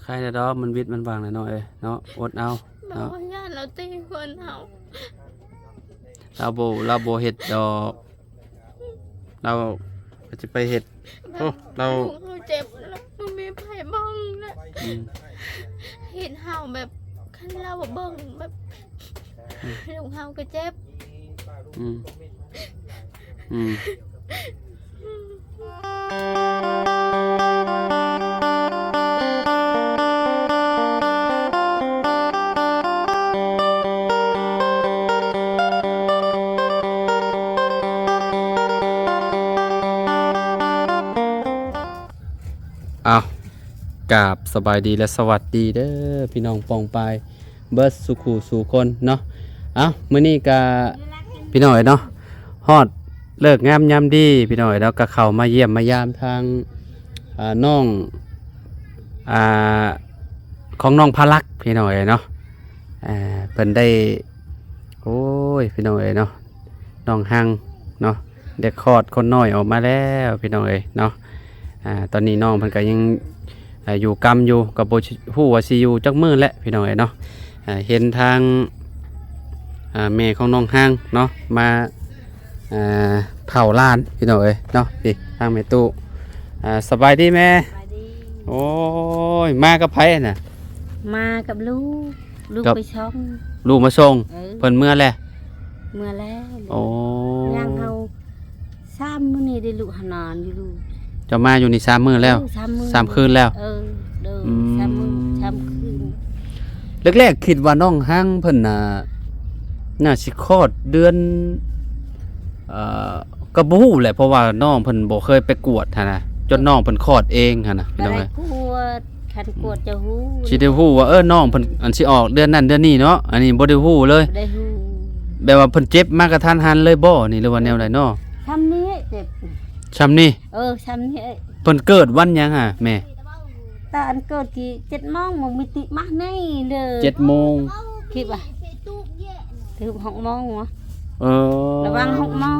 ໄຄແລ້ວດອກ ມັນວິດມັນຫວ່າງແລ້ວນ້ອງເອີຍເນາະ ອົດເອົາເນາະ. ບໍ່ ຢ້ານລາວຕີຄົນເຮົາ ລາວບໍ່ ລາວບໍ່ເຮັດດອກ ລາວກໍຈະໄປເຮັດ ແບບ ໂອ້ ລາວ ລູກເຮົາເຈັບແລ້ວບໍ່ມີໃຜເບິ່ງນະ ອືມ ເຮັດເຮົາແບບ ຄັນລາວບໍ່ເບິ່ງແບບ ອືມ ລູກເຮົາກໍເຈັບ ອືມ ອືມ. ອ້າວ ກາບສະບາຍດີ ແລະ ສະຫວັດດີເດີ ພີ່ນ້ອງປ້ອງປາຍ ເບິດສູ່ຄູ່ສູ່ຄົນເນາະ. ເອົ້າ ມື້ນີ້ກະ ພີ່ນ້ອງເອີຍເນາະ ຮອດເລີກງາມຍາມດີ ພີ່ນ້ອງເອີຍເນາະ ກະເຂົ້າມາຢ້ຽມມາຢາມທາງ ອ່າ ນ້ອງ ອ່າ ຂອງນ້ອງພາລັກ ພີ່ນ້ອງເອີຍເນາະ. ອ່າ ເພິ່ນໄດ້ ໂອ້ຍ ພີ່ນ້ອງເອີຍເນາະ ນ້ອງຮັງເນາະ ໄດ້ຄອດຄົນນ້ອຍອອກມາແລ້ວ ພີ່ນ້ອງເອີຍເນາະ. ອ່າ ຕອນນີ້ນ້ອງເພິ່ນກໍຍັງ ອ່າ ຢູ່ກຳຢູ່ ກໍບໍ່ຮູ້ວ່າຊິຢູ່ຈັກມື້ແຫຼະ ພີ່ນ້ອງເອີຍເນາະ. ອ່າ ເຫັນທາງ ອ່າ ແມ່ຂອງນ້ອງຮັງເນາະ ມາ ອ່າ ເຝົ້າຫຼານ ພີ່ນ້ອງເອີຍເນາະ. ນີ້ທາງແມ່ຕູ້ ອ່າ ສະບາຍດີແມ່. ສະບາຍດີ. ໂອ້ຍ ມາກັບໃຜນະ? ມາກັບລູກ ລູກ ກັບ ໄປສົ່ງ ລູກມາສົ່ງ. ເອີ ເພິ່ນເມືອແລ້ວ? ເມືອແລ້ວ. ໂອ້ ຍັງເຮົາ ສາມມື້ນີ້ໄດ້ລູກ ຫານອນຢູ່ລູກ. ເຈົ້າມາຢູ່ນີ້ສາມມື້ແລ້ວ? ເອີ ສາມມື້ ສາມຄືນແລ້ວ? ເອີ ໂດຍ ອືມ ສາມມື້ ສາມຄືນ. ແລກໆຄິດວ່ານ້ອງຮັງເພິ່ນນະ ໜ້າຊິຄອດເດືອນ ເອີ ກໍບໍ່ຮູ້ແຫຼະ ເພາະວ່ານ້ອງເພິ່ນບໍ່ເຄີຍໄປກວດຫັ້ນນະ ຈົນນ້ອງເພິ່ນຄອດເອງຫັ້ນນະ ພີ່ນ້ອງເອີຍ. ກວດ ຄັນກວດຈະຮູ້ ຊິໄດ້ຮູ້ວ່າ ເອີ ນ້ອງເພິ່ນ ອັນ ຊິອອກເດືອນນັ້ນເດືອນນີ້ເນາະ. ອັນນີ້ບໍ່ໄດ້ຮູ້ເລີຍ ບໍ່ໄດ້ຮູ້. ແບບວ່າເພິ່ນເຈັບມາກະທັນຫັນເລີຍບໍ່ນີ້ ຫຼືວ່າແນວໃດເນາະ? ຊ່ຳນີ້ເຈັບ ຊ່ຳນີ້. ເອີ ຊ່ຳນີ້. ເພິ່ນເກີດວັນຫຍັງຫາແມ່? ຕາອັນເກີດທີ່ເຈັດໂມງ ບໍ່ມີຕິມາໃນເດີ ເຈັດໂມງ ຄິດວ່າ ຖືກຫົກໂມງຫວະ. ເອີ ລະຫວ່າງຫົກໂມງ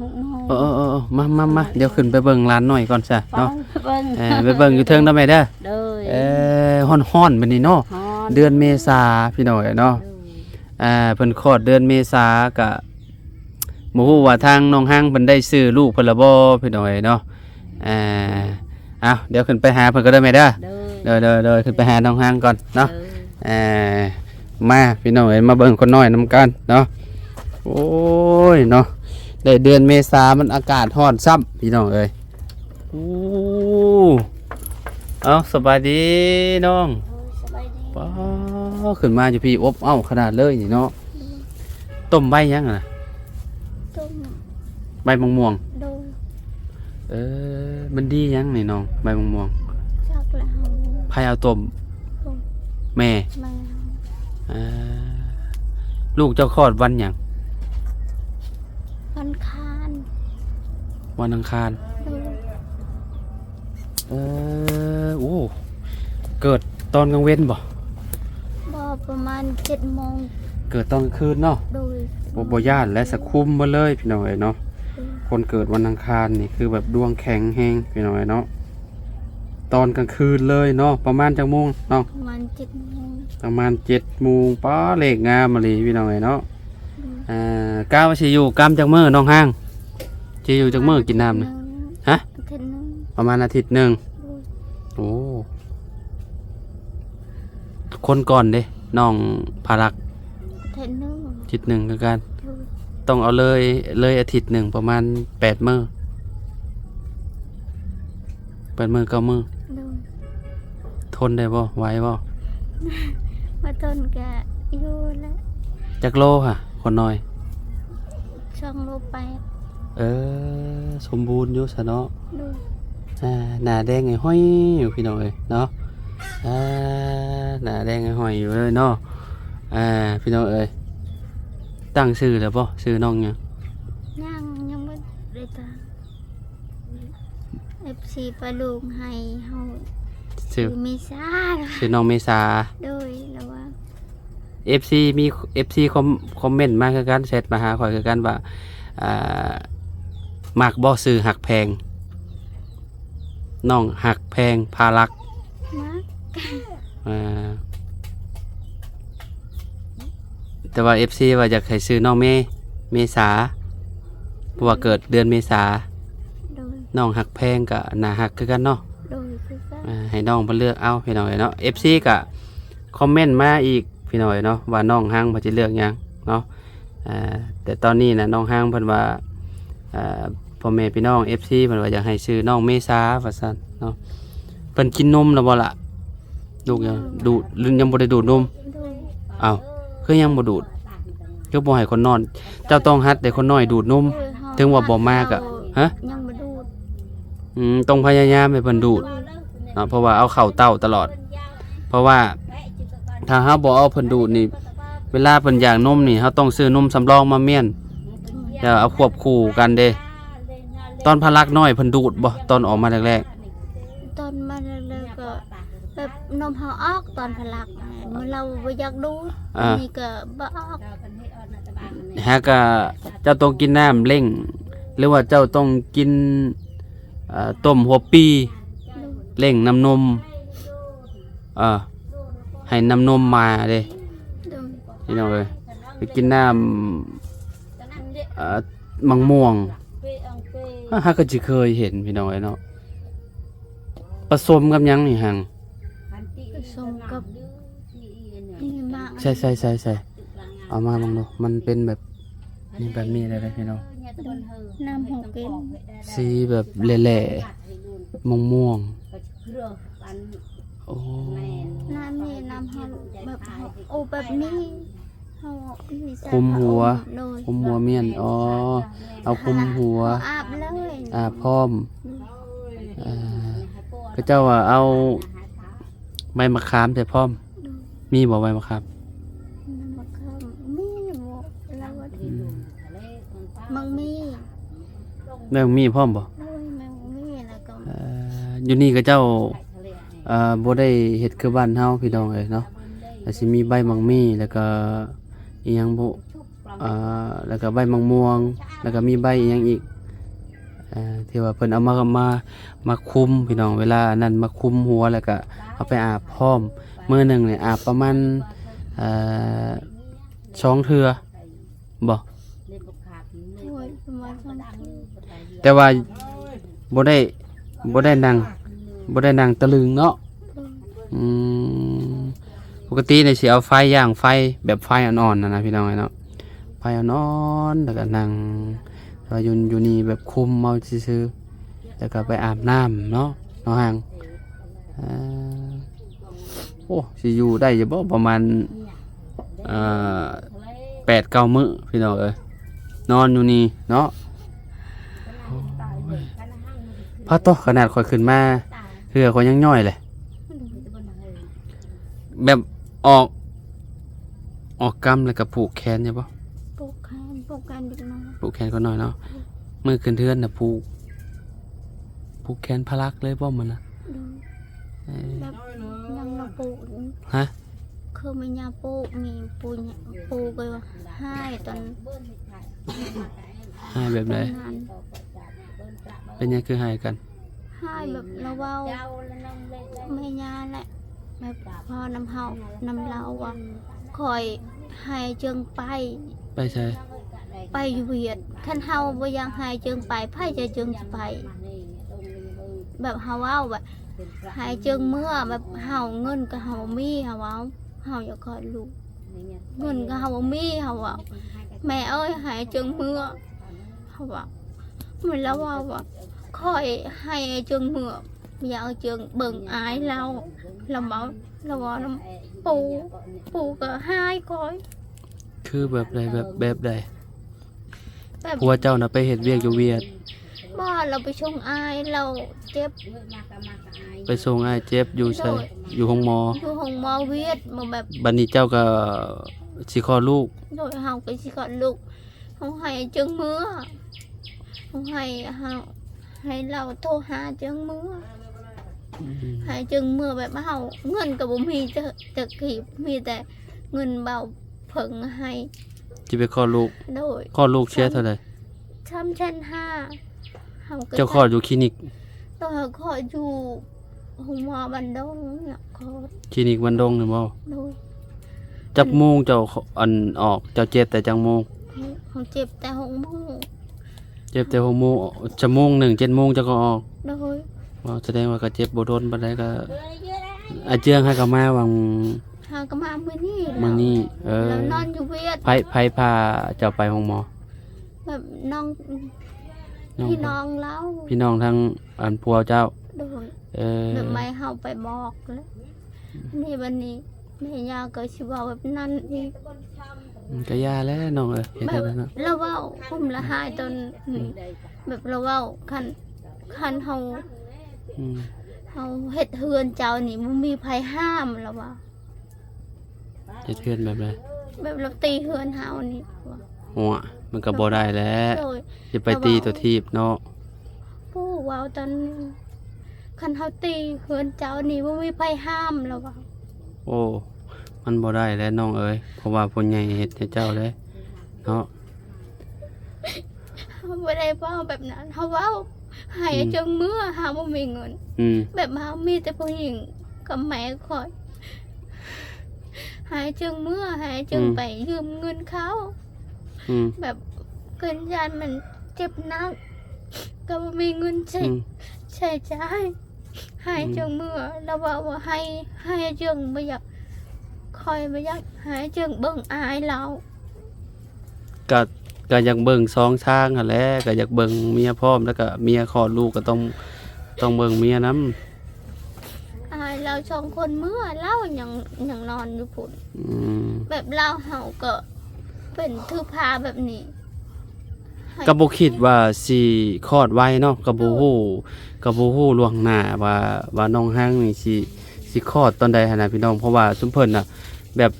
ຫົກໂມງ. ເອີໆໆໆ ມາໆໆ ດຽວຂຶ້ນໄປເບິ່ງຫຼານນ້ອຍກ່ອນຊະເນາະ. ໄປເບິ່ງ ເອີ ໄປເບິ່ງຢູ່ເທິງເດີແມ່ເດີ. ໂດຍ. ເອີ ຮ້ອນໆ ແບບນີ້ເນາະ ຮ້ອນ ເດືອນເມສາ ພີ່ນ້ອງເອີຍເນາະ. ໂດຍ. ອ່າ ເພິ່ນຄອດເດືອນເມສາ ກະບໍ່ຮູ້ວ່າທາງນ້ອງຮັງເພິ່ນໄດ້ຊື່ລູກເພິ່ນລະບໍ່ ພີ່ນ້ອງເອີຍເນາະ. ອ່າ ເອົາ ດຽວຂຶ້ນໄປຫາເພິ່ນກ່ອນເດີແມ່ເດີ. ໂດຍ ໂດຍໆໆ ຂຶ້ນໄປຫານ້ອງຮັງກ່ອນເນາະ. ເອີ ມາ ພີ່ນ້ອງເອີຍ ມາເບິ່ງຄົນນ້ອຍນຳກັນເນາະ. ໂອ້ຍເນາະ ໄດ້ເດືອນເມສາ ມັນອາກາດຮ້ອນຊ້ຳ ພີ່ນ້ອງເອີຍ. ໂອ້ ເອົ້າ ສະບາຍດີນ້ອງ. ໂດຍ ສະບາຍດີ. ປ້າ ຂຶ້ນມາຢູ່ພີ້ ອົບເອົ້າຂະໜາດເລີຍນີ້ເນາະ. ໂດຍ. ຕົ້ມໃບຫຍັງຫັ້ນນະ? ຕົ້ມ ໃບໝາກມ່ວງ. ໂດຍ. ເອີ ມັນດີຫຍັງນີ້ນ້ອງ ໃບໝາກມ່ວງ? ຈັກແຫຼະເຮົາ. ໃຜເອົາຕົ້ມ? ໂດຍ. ແມ່. ແມ່. ເອີ ລູກເຈົ້າຄອດວັນຫຍັງ? ວັນຄານ. ວັນອັງຄານ. ໂດຍ. ເອີ ໂອ້ ເກີດຕອນກາງເວັນບໍ່? ບໍ່ ປະມານເຈັດໂມງ. ເກີດຕອນກາງຄືນເນາະ. ໂດຍ. ບໍ່ ບໍ່ຢ້ານແລະ ສະຄຸມໝົດເລີຍ ພີ່ນ້ອງເອີຍເນາະ. ໂດຍ. ຄົນເກີດວັນອັງຄານນີ້ຄືແບບດວງແຂງແຮງ ພີ່ນ້ອງເອີຍເນາະ. ຕອນກາງຄືນເລີຍເນາະ. ປະມານຈັກໂມງນ້ອງ? ປະມານເຈັດໂມງ. ປະມານເຈັດໂມງ. ປ້າ ເລກງາມອີ່ຫຼີ ພີ່ນ້ອງເອີຍເນາະ. ໂດຍ. ອ່າ ກະວ່າຊິຢູ່ກຳຈັກມື້ນ້ອງຮັງ? ຊິຢູ່ຈັກມື້ກິນນ້ຳນະ? ອາທິດໜຶ່ງ. ຮະ? ອາທິດໜຶ່ງ. ປະມານອາທິດໜຶ່ງ. ໂດຍ. ໂອ້ ຄົນກ່ອນເດ້ ນ້ອງພາລັກ? ອາທິດໜຶ່ງ. ອາທິດໜຶ່ງຄືກັນ. ໂດຍ. ຕ້ອງເອົາເລີຍ ເລີຍອາທິດໜຶ່ງປະມານແປດມື້ ແປດມື້ ເກົ້າມື້. ໂດຍ. ທົນໄດ້ບໍ່? ໄຫວບໍ່? ບໍ່ທົນກະຢູ່ແຫຼະ. ຈັກໂລຫະ ຄົນນ້ອຍ? ສອງໂລແປດ. ເອີ ສົມບູນຢູ່ຊະເນາະ. ໂດຍ. ອ່າ ໜ້າແດງໄອ້ຫ້ອຍຢູ່ ພີ່ນ້ອງເອີຍເນາະ. ອ່າ ໜ້າແດງໄອ້ຫ້ອຍຢູ່ເລີຍເນາະ. ອ່າ ພີ່ນ້ອງເອີຍ ຕັ້ງຊື່ແລ້ວບໍ່? ຊື່ນ້ອງຫຍັງ? ຍັງ ຍັງບໍ່ໄດ້ຕັ້ງ. ເອັຟຊີປະໂລງໃຫ້ເຮົາ ຊື່ ຊື່ເມສາ. ຊື່ນ້ອງເມສາ. ໂດຍ. ລະວ່າ ເອັຟຊີ ມີ ເອັຟຊີ ຄອມ ຄອມເມັນມາຄືກັນ ແຊັດມາຫາຂ້ອຍຄືກັນວ່າ ອ່າ ມັກບໍ່ຊື່ຮັກແພງ? ນ້ອງຮັກແພງພາລັກ ມາກ ອ່າ ແຕ່ວ່າເອັຟຊີວ່າຢາກໃຫ້ຊື່ນ້ອງເມ ເມສາ ເພາະວ່າເກີດເດືອນເມສາ. ໂດຍ ນ້ອງຮັກແພງກໍໜ້າຮັກຄືກັນເນາະ. ໂດຍ ຄືກັນ ອ່າ ໃຫ້ນ້ອງເພິ່ນເລືອກເອົາ ພີ່ນ້ອງເອີຍເນາະ. ເອັຟຊີກໍຄອມເມັນມາອີກ ພີ່ນ້ອງເອີຍເນາະ ວ່ານ້ອງຮັງເພິ່ນຊິເລືອກຫຍັງເນາະ. ອ່າ ແຕ່ຕອນນີ້ນະ ນ້ອງຮັງເພິ່ນວ່າ ອ່າ ພໍ່ແມ່ພີ່ນ້ອງເອັຟຊີເພິ່ນວ່າຢາກໃຫ້ຊື່ນ້ອງເມສາວ່າຊັ້ນເນາະ. ເພິ່ນກິນນົມແລ້ວບໍ່ລະ? ລູກຍັງດູດ ຫຼືຍັງບໍ່ໄດ້ດູດນົມ? ເອົ້າ ຄືຍັງບໍ່ດູດ? ຄືບໍ່ໃຫ້ຄົນນ້ອຍ? ເຈົ້າຕ້ອງຫັດໃຫ້ຄົນນ້ອຍດູດນົມ ເອີ ເຮົາ ເຖິງວ່າບໍ່ມາກໍ ຮະ? ຍັງບໍ່ດູດ. ອືມ ຕ້ອງພະຍາຍາມໃຫ້ເພິ່ນດູດເນາະ ເພາະວ່າເອົາເຂົ້າເຕົ້າຕະຫຼອດ. ເພາະວ່າຖ້າເຮົາບໍ່ເອົາເພິ່ນດູດນີ້ ເວລາເພິ່ນຢາກນົມນີ້ ເຮົາຕ້ອງຊື້ນົມສຳລອງມາມ້ຽນ ແລ້ວເອົາຄວບຄູ່ກັນເດ້. ຕອນພາລັກນ້ອຍເພິ່ນດູດບໍ່ ຕອນອອກມາແລກໆ? ຕອນມາແລກໆ ກໍແບບນົມເຮົາອອກຕອນພາລັກ ມື້ລາວບໍ່ຢາກດູດ ອ່າ ອັນນີ້ກໍບໍ່ອອກ. ຫາກະເຈົ້າຕ້ອງກິນນ້ຳເລັ່ງ ຫຼືວ່າເຈົ້າຕ້ອງກິນ ເອີ ຕົ້ມຫົວປີ ເລັ່ງນ້ຳນົມ ເອີ ໃຫ້ນ້ຳນົມມາເດ້ ໂດຍ ພີ່ນ້ອງເອີຍ. ໄປກິນນ້ຳ ເອີ ໝາກມ່ວງ ຫາກໍຊິເຄີຍເຫັນ ພີ່ນ້ອງເອີຍເນາະ. ປະສົມກັບຫຍັງນີ້ຫັ້ນ? ປະສົມກັບ ນີ້ມາ ໃສ່ໆໆໆ ເອົາມາເບິ່ງດູ ມັນເປັນແບບນີ້ ແບບນີ້ໄດ້ເລີຍພີ່ນ້ອງ. ນ້ຳຫົວເປັນ ສີແບບແຫຼ້ໆ ມ່ວງໆ ໂອ້ ນ້ຳນີ້ນ້ຳເຮົາແບບເຮົາ ໂອ້ ແບບນີ້ ເຮົາ ຄຸມຫົວ ໂດຍ ຄຸມຫົວມ້ຽນ ອໍ ເອົາຄຸມຫົວ ເຮົາອາບເລີຍ ອາບພ້ອມ ອືມ ເອີ ເຂົາເຈົ້າວ່າເອົາໃບມະຂາມໃສ່ພ້ອມ ໂດຍ ມີບໍ່ໃບມະຂາມ? ໃບມະຂາມ ມີບໍ່ ລາວວ່າ ອືມ ມັກມີ ແມ່ນມີພ້ອມບໍ່? ໂດຍ ແມ່ນມີ ແລ້ວກໍ ເອີ ຢູ່ນີ້ເຂົາເຈົ້າ ເອີ ບໍ່ໄດ້ເຮັດຄືບ້ານເຮົາ ພີ່ນ້ອງເອີຍເນາະ ກໍຊິມີໃບໝາກມີ ແລ້ວກໍອີ່ຫຍັງບໍ່ ເອີ ແລ້ວກໍໃບໝາກມ່ວງ ແລ້ວກໍມີໃບອີ່ຫຍັງອີກ ເອີ ທີ່ວ່າເພິ່ນເອົາມາ ມາ ມາຄຸມ ພີ່ນ້ອງ ເວລາອັນນັ້ນມາຄຸມຫົວ ແລ້ວກໍເອົາໄປອາບພ້ອມ. ມື້ໜຶ່ງນີ້ອາບປະມານ ເອີ ສອງເທື່ອ ບໍ່? ໂດຍ ປະມານສອງເທື່ອ ແຕ່ວ່າບໍ່ໄດ້ ບໍ່ໄດ້ນັ່ງ ບໍ່ໄດ້ນັ່ງຕະລຶງເນາະ. ອືມ ອືມ ປົກກະຕິນີ້ຊິເອົາໄຟ ຍ່າງໄຟແບບໄຟອ່ອນໆ ຫັ້ນນະ ພີ່ນ້ອງເອີຍເນາະ ໄຟອ່ອນໆ ແລ້ວກໍນັ່ງ ແຕ່ວ່າຢູ່ ຢູ່ນີ້ແບບຄຸມເອົາຊື່ໆ ແລ້ວກໍໄປອາບນ້ຳເນາະ ນ້ອງຮັງ ເອີ ໂອ້ ຊິຢູ່ໄດ້ຢູ່ບໍ່ ປະມານ ເອີ ແປດເກົ້າມື້ ພີ່ນ້ອງເອີຍ ນອນຢູ່ນີ້ເນາະ. ໂອ້ຍ ພາໂຕ ຂະໜາດຂ້ອຍຂຶ້ນມາ ເຮືອຂ້ອຍຍັງຍ້ອຍເລີຍ ແບບອອກ ອອກກຳແລ້ວກໍຜູກແຂນຢູ່ບໍ່? ຜູກແຂນ ຜູກແຂນເດັກນ້ອຍ ຜູກແຂນຄົນນ້ອຍເນາະ. ອືມ ມື້ຂຶ້ນເຮືອນນະຜູກ ຜູກແຂນພາລັກເລີຍບໍ່ມື້ນະ? ໂດຍ ເອີ ແບບຍັງລະປູກ ຮະ? ຄືແມ່ຍ່າປູກນີ້ ປູ ປູກໍຮ້າຍຕອນ ຮ້າຍແບບໃດ? ຕອນນັ້ນ ເປັນຫຍັງຄືຮ້າຍກັນ? ຮ້າຍແບບລາວເວົ້າ ແມ່ຍ່າແຫຼະ ແບບເວົ້ານຳເຮົາ ນຳລາວວ່າ ຂ້ອຍໃຫ້ເຈີງໄປ ໄປໃສ? ໄປຢູ່ຫວຽດ ຄັນເຮົາບໍ່ຢາກໃຫ້ເຈີງໄປ ໃຜຈະເຈີງຊິໄປ? ແບບເຮົາເວົ້າແບບໃຫ້ເຈີງເມືອ ແບບເຮົາເງິນກໍເຮົາບໍ່ມີ ເຮົາເວົ້າ ເຮົາຢາກຄອດລູກ ເງິນກໍເຮົາບໍ່ມີ ເຮົາເວົ້າ ແມ່ເອີຍ ໃຫ້ເຈີງເມືອ ເຮົາເວົ້າ ແມ່ນລາວເວົ້າວ່າ ຂ້ອຍໃຫ້ເຈີງເມືອ ບໍ່ຢາກເຈີງເບິ່ງອາຍລາວ ລາວເວົ້າ ລາວເວົ້ານຳປູ ປູກໍຮ້າຍຂ້ອຍ. ຄືແບບໃດ? ແບບ ແບບໃດ? ແບບ ຜົວເຈົ້ານະໄປເຮັດວຽກຢູ່ຫວຽດ? ບໍ່ ລາວໄປສົ່ງອາຍ ລາວເຈັບ ໄປສົ່ງອາຍເຈັບຢູ່ໃສ? ໂດຍ ຢູ່ໂຮງໝໍ? ຢູ່ໂຮງໝໍຫວຽດ ບໍ່ແບບ ບັດນີ້ເຈົ້າກໍຊິຄອດລູກ? ໂດຍ ເຮົາກໍຊິຄອດລູກ ເຮົາໃຫ້ເຈີງເມືອ ເຮົາໃຫ້ ເຮົາ ໃຫ້ລາວໂທຫາເຈີງເມືອ ອືມ ໃຫ້ເຈີງເມືອ ແບບເຮົາເງິນກໍບໍ່ມີຈັກ ຈັກກີບ ມີແຕ່ເງິນເບົາເພິ່ງໃຫ້ ຊິໄປຄອດລູກ? ໂດຍ ຄອດລູກເສຍເທົ່າໃດ? ສາມແສນຫ້າ ເຮົາກໍ ເຈົ້າຄອດຢູ່ຄລີນິກ? ຕອນຂ້ອຍຢູ່ໂຮງໝໍບ້ານດົງເນາະ ຄອດ ຄລີນິກບ້ານດົງນີ້ບໍ່? ໂດຍ. ຈັກໂມງເຈົ້າ ອັນ ອອກ? ເຈົ້າເຈັບແຕ່ຈັກໂມງ? ເຮົາເຈັບແຕ່ຫົກໂມງ. ເຈັບແຕ່ຫົກໂມງ ຊົ່ວໂມງໜຶ່ງ ເຈັດໂມງເຈົ້າກໍອອກ? ໂດຍ. ວ່າສະແດງວ່າກໍເຈັບບໍ່ດົນປານໃດ ກໍອາເຈືອງຫາກໍມາຫວ່າງ ຫາກໍມາມື້ນີ້ ມື້ນີ້. ເອີ ແລ້ວນອນຢູ່ວຽດ. ໃຜ ໃຜພາເຈົ້າໄປໂຮງໝໍ? ແບບນ້ອງ ນ້ອງ ພີ່ນ້ອງລາວ ພີ່ນ້ອງທາງອັນຜົວເຈົ້າ. ໂດຍ. ເອີ ແບບແມ່ເຮົາໄປບອກແລ້ວ ນີ້ບັດນີ້ແມ່ຍ່າກໍຊິເວົ້າແບບນັ້ນອີກ. ອືມ ກໍຢ່າແຫຼະນ້ອງເອີຍ ເຮັດ ແບບ ແບບນັ້ນເນາະ. ລາວເວົ້າ ຜົມລະຫາຍຕອນ ອືມ ແບບລາວເວົ້າ ຄັນ ຄັນເຮົາ ອືມ ເຮົາເຮັດເຮືອນເຈົ້ານີ້ ບໍ່ມີໃຜຫ້າມ ລາວວ່າ. ເຮັດເຮືອນແບບໃດ? ແບບລາວຕີເຮືອນເຮົານີ້. ໂອ້ຍ ມັນກໍບໍ່ໄດ້ແຫຼະ. ໂດຍ. ຢ່າໄປຕີຕົວຖີບເນາະ. ຜູ້ເວົ້າຕອນ ຄັນເຮົາຕີເຮືອນເຈົ້ານີ້ ບໍ່ມີໃຜຫ້າມ ລາວວ່າ. ໂອ້ ມັນບໍ່ໄດ້ແຫຼະນ້ອງເອີຍ ເພາະວ່າຜູ້ໃຫຍ່ເຮັດໃຫ້ເຈົ້າເດ້ເນາະ. ເຮົາບໍ່ໄດ້ເວົ້າແບບນັ້ນ ເຮົາເວົ້າໃຫ້ ອືມ ເຈີງເມືອ ເຮົາບໍ່ມີເງິນ. ອືມ ແບບເຮົາມີແຕ່ຜູ້ຍິງກັບແມ່ຂ້ອຍ ໃຫ້ເຈີງເມືອ ໃຫ້ເຈີງ ອືມ ໄປຢືມເງິນເຂົາ. ອືມ ແບບເກີນຢ້ານມັນເຈັບໜັກ ກໍບໍ່ມີເງິນໃຊ້ ອືມ ໃຊ້ຈ່າຍ. ໃຫ້ ອືມ ເຈີງເມືອ ລາວເວົ້າວ່າໃຫ້ ໃຫ້ເຈີງບໍ່ຢາກ ຂ້ອຍບໍ່ຢາກໃຫ້ເຈີງເບິ່ງອາຍລາວ. ກະ ກະຢາກເບິ່ງສອງທາງຫັ້ນແຫຼະ ກະຢາກເບິ່ງເມຍພ້ອມ ແລ້ວກະເມຍຄອດລູກກະຕ້ອງ ຕ້ອງເບິ່ງເມຍນຳ. ອາຍລາວສອງຄົນເມືອ ລາວຍັງ ຍັງນອນຢູ່ພຸ້ນ. ອືມ ແບບລາວເຮົາກໍເປັນຖືພາແບບນີ້. ກໍບໍ່ຄິດວ່າຊິຄອດໄວເນາະ ກໍບໍ່ຮູ້ ກໍບໍ່ຮູ້ລ່ວງໜ້າວ່າ ວ່ານ້ອງຮັງນີ້ຊິ ຊິຄອດຕອນໃດຫັ້ນນະພີ່ນ້ອງ. ເພາະວ່າຊຸມເພິ່ນນະ ແບບ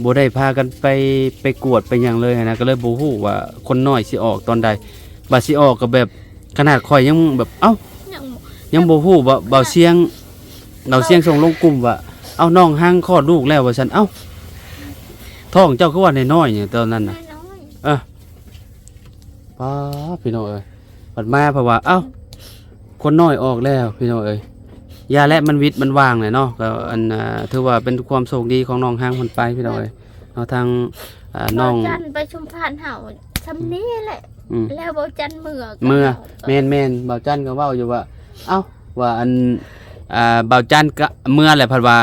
ບໍ່ໄດ້ພາກັນໄປ ໄປກວດໄປຫຍັງເລີຍຫັ້ນນະ ກໍເລີຍບໍ່ຮູ້ວ່າຄົນນ້ອຍຊິອອກຕອນໃດ. ບາດຊິອອກກໍແບບ ຂະໜາດຂ້ອຍຍັງແບບ ເອົ້າ ຍັງ ຍັງບໍ່ຮູ້ວ່າ ເບົາຊຽງ ເບົາຊຽງສົ່ງລົງກຸ່ມວ່າ ເອົ້າ ນ້ອງຮັງຄອດລູກແລ້ວວ່າຊັ້ນ. ເອົ້າ ທ້ອງເຈົ້າຄືວ່ານ້ອຍໆ ຕອນນັ້ນນະ. ນ້ອຍໆ ເອີ ປ້າ ພີ່ນ້ອງເອີຍ ບັດມາເພາະວ່າ ເອົ້າ ຄົນນ້ອຍອອກແລ້ວ ພີ່ນ້ອງເອີຍ. ຢ່າແຫຼະ ມັນວິດມັນຫວ່າງແຫຼະເນາະ. ກໍອັນ ອ່າ ຖືວ່າເປັນຄວາມໂຊກດີຂອງນ້ອງຮັງເພິ່ນໄປ ພີ່ນ້ອງເອີຍເນາະ. ທາງ ອ່າ ນ້ອງ ເບົາຈັນໄປຊຸມພານເຮົາຊ່ຳນີ້ແຫຼະ. ອືມ ແລ້ວເບົາຈັນເມືອ ເມືອ ແມ່ນໆ ເບົາຈັນກໍເວົ້າຢູ່ວ່າ ເອົ້າ ວ່າອັນ ອ່າ ເບົາຈັນກໍເມືອແຫຼະ ພັດວ່າ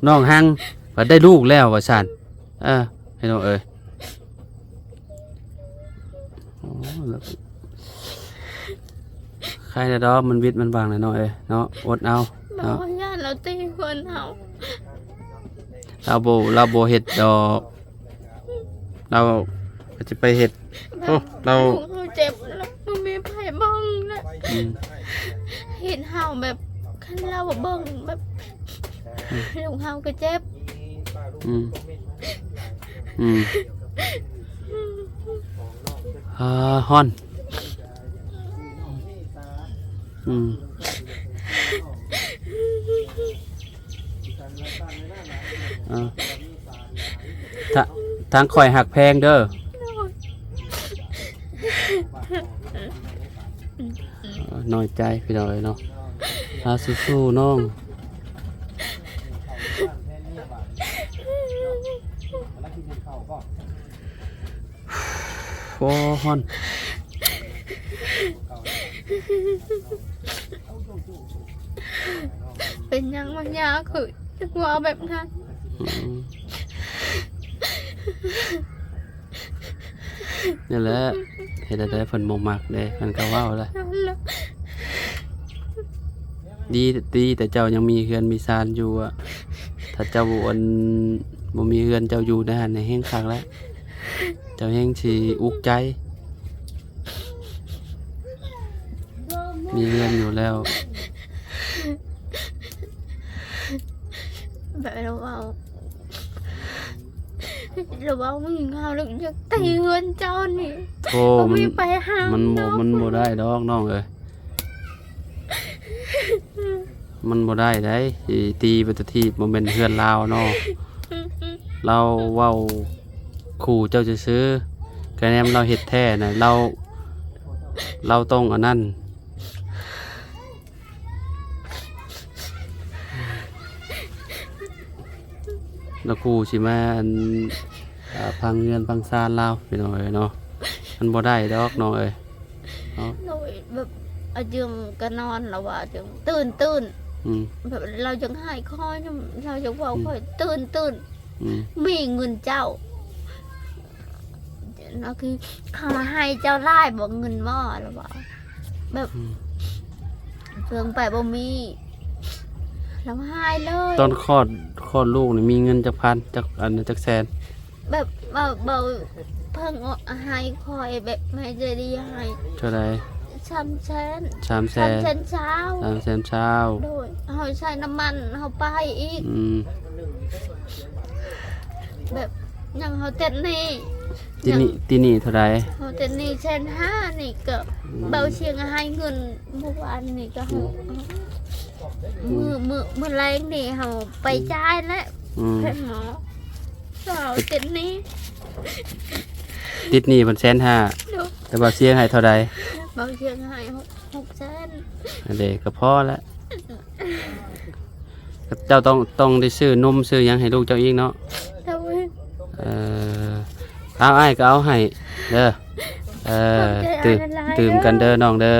ນ້ອງຮັງພັດໄດ້ລູກແລ້ວວ່າຊັ້ນ. ເອີ ພີ່ນ້ອງເອີຍ ໂອ້ ແລ້ວ ໃຄແດ່ດອກ ມັນວິດມັນຫວ່າງແຫຼະນ້ອງເອີຍເນາະ ອົດເອົາເນາະ. ບໍ່ ຢ້ານລາວຕີເພື່ອນເຮົາ ລາວບໍ່ ລາວບໍ່ເຮັດດອກ ລາວກໍຈະໄປເຮັດ. ແບບ ໂອ້ ລາວ ລູກເຮົາເຈັບ ລະບໍ່ມີໃຜເບິ່ງນະ. ອືມ ເຫັນເຮົາແບບ ຄັນລາວບໍ່ເບິ່ງແບບ ອືມ ລູກເຮົາກໍເຈັບ. ອືມ ອືມ ອ່າ ຮ້ອນ. ອືມ ເອີ ທາ ທາງຂ້ອຍຮັກແພງເດີ. ເອີ ນ້ອຍໃຈພີ່ນ້ອງເອີຍເນາະ. ອາ ສູ້ໆນ້ອງ. ໂອ້ ຮ້ອນ. ເປັນຫຍັງມັນຍາກຄື ຄືວ່າແບບນັ້ນ. ອືມ ນັ້ນແຫຼະ ເຮັດແນວໃດເພິ່ນບໍ່ມັກເດ້ ເພິ່ນກໍເວົ້າແຫຼະ. ດີ ດີແຕ່ເຈົ້າຍັງມີເຮືອນມີຊານຢູ່ອະ. ຖ້າເຈົ້າ ອັນ ບໍ່ມີເຮືອນເຈົ້າຢູ່ໃນຫັ້ນ ແຮ່ງຄັກແລ້ວ. ເຈົ້າແຮ່ງຊິອຸກໃຈ. ມີເຮືອນຢູ່ແລ້ວ. ແບບລາວເວົ້າ ລາວເວົ້າມີເຮົາ ລາວຢາກຕີເຮືອນເຈົ້ານີ້. ໂອ້ ມັນ ມັນບໍ່ ມັນບໍ່ໄດ້ດອກນ້ອງເອີຍ. ມັນບໍ່ໄດ້ໃດ໋ ຊິຕີໄປຕົວະທີບ ບໍ່ແມ່ນເຮືອນລາວເນາະ. ລາວເວົ້າຂູ່ເຈົ້າຊື່ໆ ກະແນມລາວເຮັດແທ້ນະ ລາວ ລາວຕ້ອງອັນນັ້ນ. ລະຂູ່ຊິມາ ອັນ ເອີ ພັງເຮືອນພັງຊານລາວ ພີ່ນ້ອງເອີຍເນາະ. ມັນບໍ່ໄດ້ດອກນ້ອງເອີຍເນາະ. ໂດຍ ແບບ ອາຈຶ່ງກໍນອນລະວ່າ ອາຈຶ່ງຕື່ນໆ ອືມ ແບບລາວຍັງໃຫ້ຂ້ອຍ ລາວຍັງເວົ້າ ອືມ ຂ້ອຍຕື່ນໆ ອືມ ມີເງິນເຈົ້າ ລາວຄືເຂົາໃຫ້ເຈົ້າຫຼາຍບໍ່ ເງິນບໍ່ ລາວວ່າ ແບບ ອືມ ເພິ່ງໄປບໍ່ມີ ລາວໃຫ້ເລີຍ. ຕອນຄອດ ຄອດລູກນີ້ມີເງິນຈັກພັນ ຈັກ ອັນ ຈັກແສນ? ແບບເວົ້າ ເວົ້າເພິ່ງໃຫ້ຂ້ອຍ ແບບແມ່ໃຈດີໃຫ້ ເທົ່າໃດ? ສາມແສນ ສາມແສນ ສາມແສນຊາວ ສາມແສນຊາວ. ໂດຍ ເຮົາໃຊ້ນ້ຳມັນເຮົາໄປອີກ ອືມ ແບບຍັງເຮົາຕິດໜີ້ ຕິດໜີ້ ຍັງ ຕິດໜີ້ເທົ່າໃດ? ເຮົາຕິດໜີ້ແສນຫ້າ ນີ້ກໍ ອືມ ເບົາຊຽງໃຫ້ເງິນມື້ວານນີ້ກໍ ອືມ ມື້ ມື້ ມື້ແລງນີ້ເຮົາໄປ ອືມ ຈ່າຍແລ້ວ ອືມ ແພງໝໍ ສາວຕິດໜີ້ ຕິດໜີ້ເພິ່ນແສນຫ້າ ໂດຍ ແຕ່ເບົາຊຽງໃຫ້ເທົ່າໃດ? ເບົາຊຽງໃຫ້ຫົກ ຫົກແສນ ອັນເດກໍພໍແລ້ວ. ເຈົ້າຕ້ອງ ຕ້ອງໄດ້ຊື້ນົມຊື້ຫຍັງໃຫ້ລູກເຈົ້າອີກເນາະ. ໂດຍ ເອີ ເອົາ ອ້າຍກໍເອົາໃຫ້ເດີ. ເອີ ຂອບໃຈ ຕື່ມ ອ້າຍຫຼາຍໆ ຕື່ມກັນເດີ ເດີນ້ອງເດີ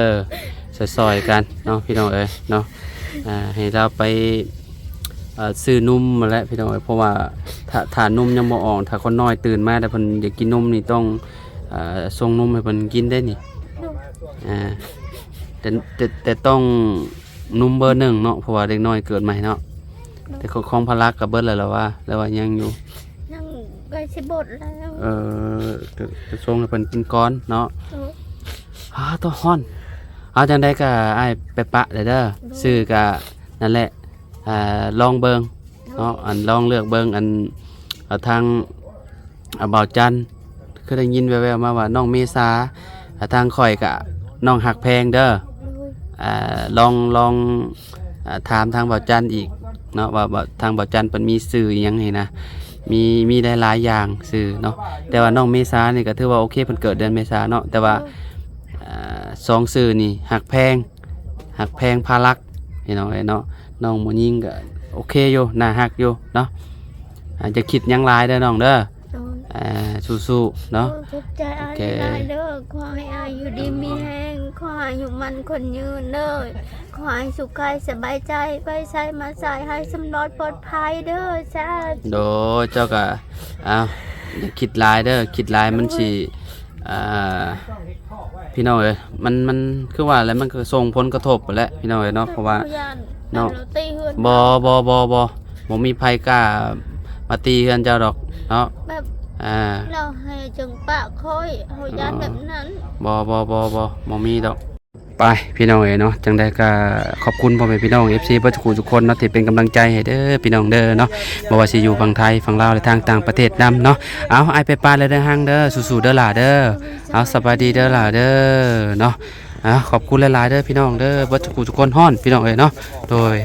ຊ່ອຍໆກັນເນາະ ພີ່ນ້ອງເອີຍເນາະ. ອ່າ ໃຫ້ລາວໄປ ເອີ ຊື້ນົມຫັ້ນແຫຼະ ພີ່ນ້ອງເອີຍ ເພາະວ່າຖ້າ ຖ້ານົມຍັງບໍ່ອອກ ຖ້າຄົນນ້ອຍຕື່ນມາແລ້ວເພິ່ນຢາກກິນນົມນີ້ ຕ້ອງ ເອີ ສົ່ງນົມໃຫ້ເພິ່ນກິນເດ້ນີ້. ໂດຍ ອ່າ ແຕ່ ແຕ່ ແຕ່ຕ້ອງນົມເບີໜຶ່ງເນາະ ເພາະວ່າເດັກນ້ອຍເກີດໃໝ່ເນາະ. ໂດຍ ແຕ່ຂອງ ຂອງພາລັກກໍເບິດແລ້ວລະວ່າ ຫຼືວ່າຍັງຢູ່? ຍັງໃກ້ຊິເບິດແລ້ວ. ເອີ ກໍ ກໍສົ່ງໃຫ້ເພິ່ນກິນກ່ອນເນາະ. ໂດຍ ອ້າ ໂຕຮ້ອນ. ເອົາ ຈັ່ງໃດກໍອ້າຍໄປປະເດີ ໂດຍ ຊື້ກໍນັ້ນແຫຼະ ອ່າ ລອງເບິ່ງເນາະ. ໂດຍ ອັນ ລອງເລືອກເບິ່ງ ອັນ ເອົາທາງ ອ່າ ບ່າວຈັນ ຄືໄດ້ຍິນແວ່ວໆມາວ່ານ້ອງເມສາ ອ່າ ທາງຂ້ອຍກະນ້ອງຮັກແພງເດີ. ໂດຍ ອ່າ ລອງ ລອງ ອ່າ ຖາມທາງບ່າວຈັນອີກເນາະ ວ່າ ວ່າທາງບ່າວຈັນເພິ່ນມີຊື່ອີ່ຫຍັງຫັ້ນນະ ມີ ມີຫຼາຍໆຢ່າງຊື່ເນາະ. ແຕ່ວ່ານ້ອງເມສານີ້ກໍຖືວ່າໂອເຄ ເພິ່ນເກີດເດືອນເມສາເນາະ. ແຕ່ວ່າ ໂດຍ ອ່າ ສອງຊື່ນີ້ ຮັກແພງ ຮັກແພງພາລັກ ພີ່ນ້ອງເອີຍເນາະ. ນ້ອງຜູ້ຍິງກໍໂອເຄຢູ່ ໜ້າຮັກຢູ່ເນາະ. ອ່າ ຢ່າຄິດຫຍັງຫຼາຍເດີນ້ອງເດີ. ໂດຍ ອ່າ ສູ້ໆເນາະ. ໂດຍ ຂອບໃຈອ້າຍ ໂອເຄ ຫຼາຍໆເດີ. ຂໍໃຫ້ອ້າຍຢູ່ດີມີແຮງ ຂໍໃຫ້ອາຍຸໝັ້ນຂວັນຍືນເດີ. ຂໍໃຫ້ສຸກກາຍສະບາຍໃຈ ໄປໃສມາໃສໃຫ້ສຳລອດປອດໄພເດີ. ສາທຸ. ໂດຍ ເຈົ້າກໍ ອ້າວ ຢ່າຄິດຫຼາຍເດີ ຄິດຫຼາຍມັນຊິ ໂດຍ ອ່າ ພີ່ນ້ອງເອີຍ ມັນ ມັນຄືວ່າແຫຼະ ມັນກໍສົ່ງຜົນກະທົບແຫຼະ ພີ່ນ້ອງເອີຍເນາະ. ເພາະວ່າ ເຮົາຢ້ານ ເນາະ ແຕ່ລາວຕີເຮືອນ ບໍ່ ເຮົາ ບໍ່ ບໍ່ ບໍ່ ບໍ່ມີໃຜກ້າມາຕີເຮືອນເຈົ້າດອກເນາະ. ແບບ ອ່າ ລາວໃຫ້ຈຶ່ງປະຂ້ອຍ ເຮົາຢ້ານ ອໍ ແບບນັ້ນ. ບໍ່ ບໍ່ ບໍ່ ບໍ່ ບໍ່ມີດອກ. ໄປ ພີ່ນ້ອງເອີຍເນາະ ຈັ່ງໃດກໍຂອບຄຸນພໍ່ແມ່ພີ່ນ້ອງ ເອັຟຊີ ເບິດທຸກຜູ້ທຸກຄົນເນາະ ທີ່ເປັນກຳລັງໃຈໃຫ້ເດີ ພີ່ນ້ອງເດີເນາະ. ບໍ່ວ່າຊິຢູ່ຝັ່ງໄທ ຝັ່ງລາວ ແລະ ທາງຕ່າງປະເທດນຳເນາະ. ເອົາ ອ້າຍໄປປະແລ້ວເດີ ຮັງເດີ ສູ້ໆເດີຫຼ້າເດີ. ເອົາ ສະບາຍດີເດີຫຼ້າເດີເນາະ. ເອົາ ຂອບຄຸນຫຼາຍໆເດີ ພີ່ນ້ອງເດີ ເບິດທຸກຜູ້ທຸກຄົນ. ຮ້ອນ ພີ່ນ້ອງເອີຍເນາະ. ໂດຍ